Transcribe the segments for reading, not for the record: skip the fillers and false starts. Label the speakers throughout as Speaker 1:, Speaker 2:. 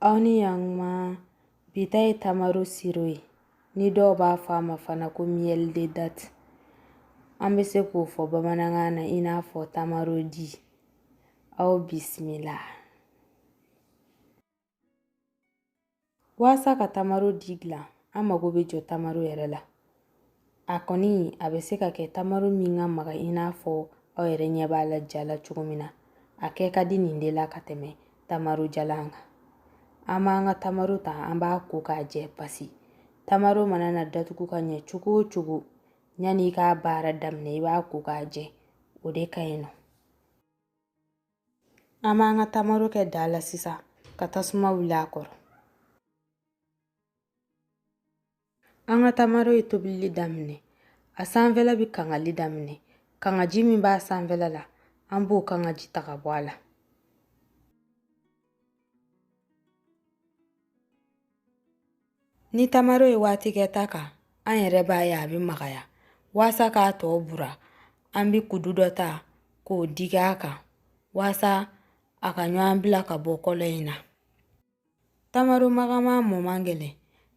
Speaker 1: Aw ni ɲankuma. Bi ta ye tamaro siro ye, ni dɔw b'a fɔ a ma fana ko miel de datte. An bɛ se k'o fɔ bamanankan na i n'a fɔ tamaro di. Aw bisimila. Waasa ka tamaro di dilan, an mago bɛ jɔ tamaro yɛrɛ la. A kɔni a bɛ se ka kɛ tamaro min ka maga i n'a fɔ aw yɛrɛ ɲɛ b'a la ja la cogo min na. A kɛ ka di nin de la ka tɛmɛ tamaro jalan kan. An b'an ka tamaro ta, an b'a ko k'a jɛ pasi. Tamaro mana na datugu ka ɲɛ cogo o cogo, yanni i k'a baara daminɛ, i b'a ko k'a jɛ, o de ka ɲi nɔ. An b'an ka tamaro kɛ daa la sisan ka tasuma wuli a kɔrɔ. An ka tamaro ye tobilili daminɛ. A sanfɛla bɛ kangali daminɛ. Kangaji min b'a sanfɛla la, an b'o kangaji ta ka bɔ a la. Ni tamaro ye waati kɛ ta kan, an yɛrɛ b'a ye a bɛ magaya. Waasa k'a tɔ bura, an bɛ kudu dɔ ta k'o digi a kan waasa a ka ɲɔgɔn bila ka bɔ kɔlɔ in na. Tamaro magama mɔ man gɛlɛn.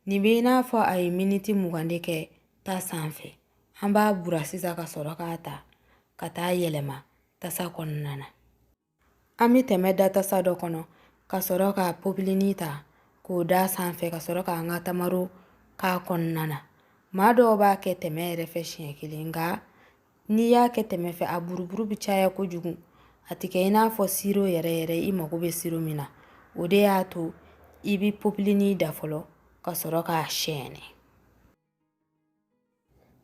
Speaker 1: Nin bɛ i n'a fɔ a ye miniti 20 de kɛ ta sanfɛ. An b'a bura sisan ka sɔrɔ k'a ta ka taa yɛlɛma tasa kɔnɔna na. An bɛ tɛmɛ da tasa dɔ kɔnɔ ka sɔrɔ ka popilenni ta k'o da sanfɛ ka sɔrɔ k'an ka tamaro k'a kɔnɔna na. Maa dɔw b'a kɛ tɛmɛ yɛrɛ fɛ siɲɛ kelen, nka n'i y'a kɛ tɛmɛ fɛ, a buruburu bɛ caya kojugu. A tɛ kɛ i n'a fɔ siro yɛrɛ yɛrɛ i mago bɛ siro min na. O de y'a to i bɛ popilenni da fɔlɔ ka sɔrɔ k'a sɛɛnɛ.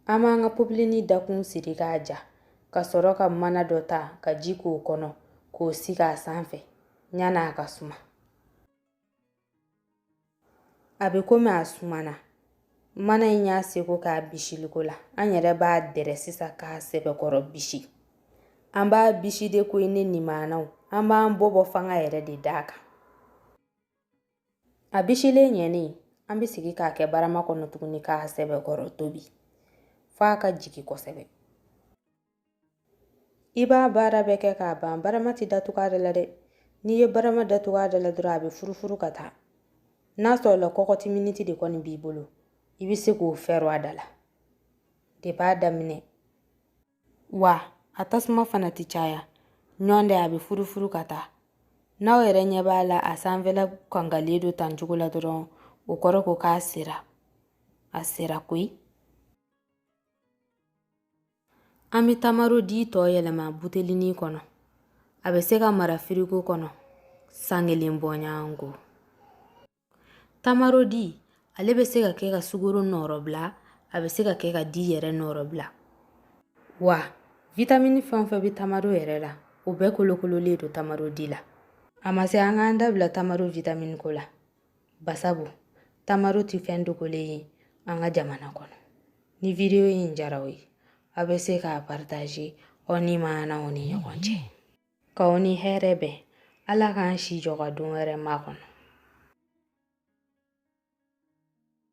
Speaker 1: An b'an ka popilenni dakun siri k'a ja ka sɔrɔ ka mana dɔ ta ka ji k'o kɔnɔ k'o sigi a sanfɛ yan'a ka suma. A bɛ komi a sumana. Mana in y'a seko k'a bisiliko la. An yɛrɛ b'a dɛrɛ sisan k'a sɛbɛkɔrɔ bisi. An b'a bisi de koyi ne nimanaw. An b'an bɔ bɔ fanga yɛrɛ de d'a kan. A bisilen ɲɛnen, an bɛ segin k'a kɛ barama kɔnɔ tuguni k'a sɛbɛkɔrɔ tobi f'a ka jigin kosɛbɛ. I b'a baara bɛɛ kɛ k'a ban, barama tɛ datugu a da la dɛ. N'i ye barama datugu a da la dɔrɔn, a bɛ furufuru ka taa. N'a sɔrɔla kɔkɔti miniti de kɔni b'i bolo, i bɛ se k'o fɛrɛ a da la de b'a daminɛ. Wa a tasuma fana tɛ caya ɲɔgɔn tɛ, a bɛ furufuru ka taa. N'aw yɛrɛ ɲɛ b'a la a sanfɛla kangalen don tan cogo la dɔrɔn, o kɔrɔ ko k'a sera. A sera koyi. An bɛ tamaro di tɔ yɛlɛma butelinin kɔnɔ. A bɛ se ka mara firigo kɔnɔ san kelen bɔɲɔgɔnko. Tamaro di, ale bɛ se ka kɛ ka sukaro nɔrɔbila, a bɛ se ka kɛ ka di yɛrɛ nɔrɔbila. Wa vitamini fɛn o fɛn bɛ tamaro yɛrɛ la, o bɛɛ kolokololen don tamaro di la. A ma se an k'an dabila tamaro vitamini ko la, basabu tamaro tɛ fɛn dogolen ye an ka jamana kɔnɔ. Ni video in diyara aw ye, aw bɛ se k'a partager aw ni maanaw ni ɲɔgɔn cɛ. K'aw ni hɛrɛ bɛn. Ala k'an si jɔ ka don wɛrɛ makɔnɔ.